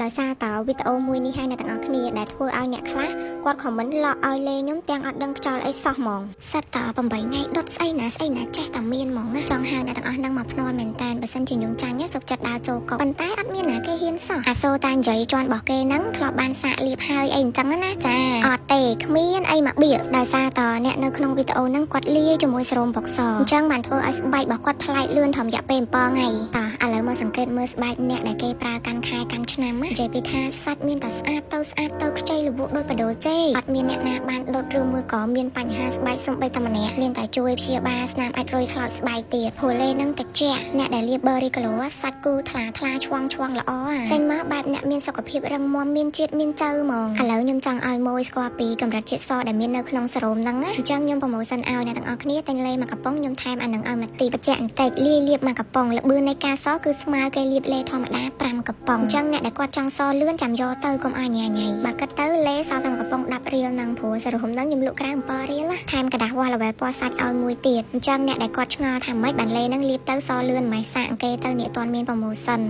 ដោយសារតើវីដេអូមួយនេះឲ្យអ្នកទាំងអស់គ្នាដែលធ្វើឲ្យអ្នកខ្លះគាត់ comment លក់ឲ្យលេខ្ញុំទាំងអត់ដឹងខ្យល់អីសោះហ្មងសិតត8ថ្ងៃដុតស្អីណាស្អីណាចេះតែមានហ្មងណាចង់ហៅអ្នកទាំងអស់នឹងមកភ្នាល់មែនតើបើសិនជាខ្ញុំចាញ់សុខចិត្តដើរចូលកុកប៉ុន្តែអត់មានណាគេហ៊ានសោះអាសូតានិយាយជន់របស់គេហ្នឹងធ្លាប់បានសាកលាបហើយអីអញ្ចឹងណាចាអត់ទេគ្មានអីមកបៀកដោយសារតអ្នកនៅក្នុងវីដេអូហ្នឹងគាត់លាយជាមួយសេរ៉ូមបុកសអញ្ចឹងបានធ្វើឲ្យស្បែករបស់គាត់ប្លែកលឿនត្រឹមរយៈពេល7ថ្ងៃតោះឥឡូវមកសង្កេតមើលស្បែកអ្នកដែលគេប្រើកាន់ខែកាន់ឆ្នាំណានិយាយពីថាសាច់មានតែស្អាតទៅស្អាតទៅខ្ចីលវក់ដោយបដូលចេអត់មានអ្នកណាបានដុតឬមួយក៏មានបញ្ហាស្បែកសំបីតែម្នាក់មានតែជួយព្យាបាលស្នាមអាចរុយខ្លោចស្បែកទៀតព្រោះលេនឹងតិចអ្នកដែលលាប Berry Glow សាច់គូថ្លាថ្លាឆ្វងឆ្វងល្អចេញមកបែបអ្នកមានសុខភាពរឹងមាំមានជាតិមានចៅហ្មងឥឡូវខ្ញុំចង់ឲ្យមួយស្គាល់ពីកម្រិតជាតិសដែលមាននៅក្នុងសេរ៉ូមហ្នឹងណាអញ្ចឹងខ្ញុំ promotion ឲ្យអ្នកទាំងអស់គ្នាទិញលេមកកំប៉ុងខ្ញុំថែមអានឹងឲ្យមួយទីបច្ចៈបន្តិចលាយលាបមកកំប៉ុងល្បឿននៃការសគឺស្មើគេលាបលេធម្មតា5កំប៉ុងអញ្ចឹងអ្នកដែលគាត់ចង់សលឿនចាំយកទៅកុំឲ្យញ៉ៃញ៉ៃបើគិតទៅលេសល់តែមួយកំប៉ុង10រៀលហ្នឹងព្រោះសេរ៉ូមហ្នឹងខ្ញុំលក់ក្រៅ7រៀលណាថែមក្រដាសវាស់ level ពណ៌សាច់ឲ្យមួយទៀតអញ្ចឹងអ្នកដែលគាត់ឆ្ងល់ថាម៉េចបានលេហ្នឹងលាបទៅសលឿនមិនសាកអង្គេទៅនេះអត់ទាន់មាន promotion។